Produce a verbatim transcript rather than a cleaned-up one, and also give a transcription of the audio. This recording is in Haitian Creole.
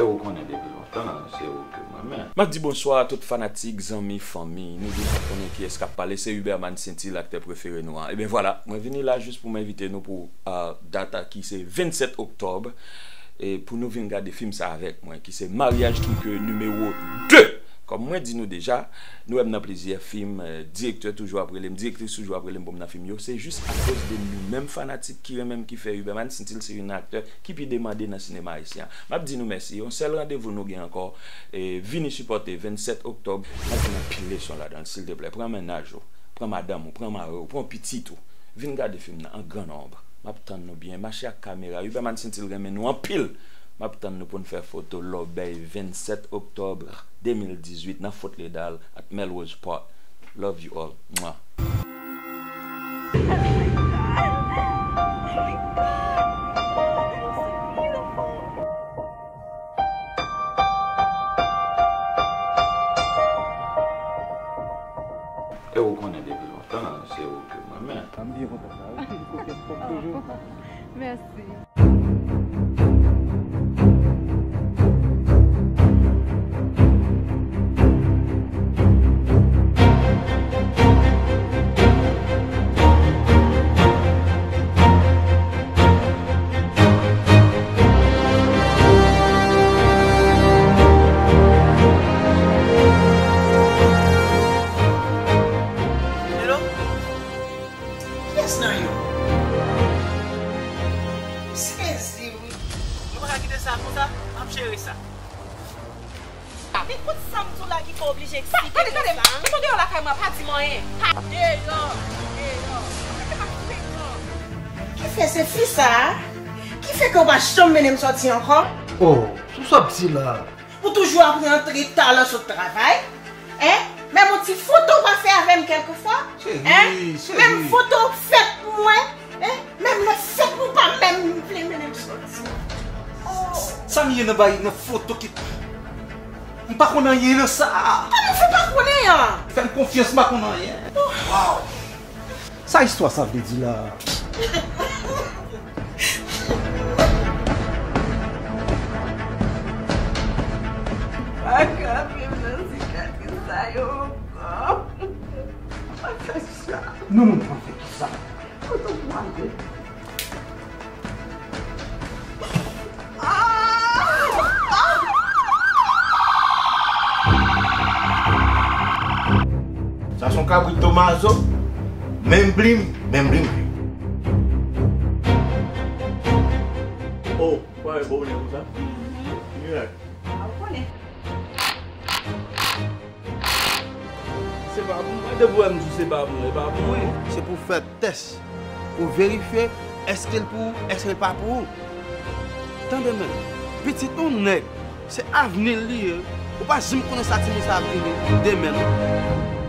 E ou konnen depi lontan, se ou ke mwen renmen. M ap di bonswa a tout fanatik, zanmi, fanmi. Nou deja konnen kiyès k ap pale, se Huberman Saintil, aktè prefere nou an. Ebyen vwala, mwen vini la jis pou m envite nou pou, ah, dat a ki se vennsèt oktòb, e pou nou vin gade fim sa avèk mwen, ki se Mariage Truqué nimewo de. Kòm mwen di nou deja, nou wè m nan plizyè fim, eh, direktè toujou ap rele m, direktris toujou ap rele m pou m nan fim yo. Se jis akoz de nou menm fanatik ki renmen m ki fè Huberman Saintil se youn nan aktè ki pi demande nan sinema ayisyen an. M ap di nou mèsi. Yon sèl randevou nou gen ankò, e vini sipòte vennsèt oktòb. M ap di nou anpil leson ladan l, silteplè. Pran mennaj ou, pran madanm ou, pran mari w, pran pitit ou. Vin gade fim nan an gran nonb. M ap tann nou byen. Mache ak kamera. Huberman Saintil renmen nou anpil. M ap tann nou pou n fè foto lòbèy vennsèt oktòb de mil dizuit nan Fort Lauderdale at Melrose Park. Love you all. Mwah. E ou konnen depi lontan, se ou ke mwen renmen. M byen kontan sa, wi. Kòm toujou. Mèsi. Hello? Kiyès nan yo? M sezi, wi. Nou pa ka kite sa konsa, m ap jere sa. Men kout sa m di w la ki fè w oblije eksplike konsa, hein? Mete w lakay mwen, pa di m anyen. Deyò, deyò. Mete m ak frekan. Ki fè se fi sa a ki fè ke w pa janm mennen m sòti ankò? Oh, sou sa w ap di la? Ou toujou ap rantre ta lè w sot travay? Hein? Menm yon ti foto w pa fè avè m kèlkefwa? Cheri, hein? Cheri. Menm foto w fè pou mwen? Hein? Menm lè fèt nou pa menm vle mennen m sòti. Oh. Sa m ye nan bay nan foto ki. M pa konn anyen nan sa. Kòman w fè pa konnen an? Fè m konfyans, m pa konn anyen. Oh. Wow. Sa istwa sa vle di la? Pa ka viv nan sikatris sa yo ankò. Pa fè sa. Non, non, pa fè sa. Kote w prale? Sa se yon kabrit Tomazo, menm blim, menm blim. Oh, ou pa wè bò w nèg konsa? Mirak. A, ou konnen. Se pa pou mwen, depi w wè m di w se pa pou mwen, e pa pou mwen. Se pou fè tès, pou verifye èske l pou ou, èske l pa pou ou. Tande men, pitit yon nèg, se avni l li ye. Ou pa janm konnen sa timoun sa ap vini demen non.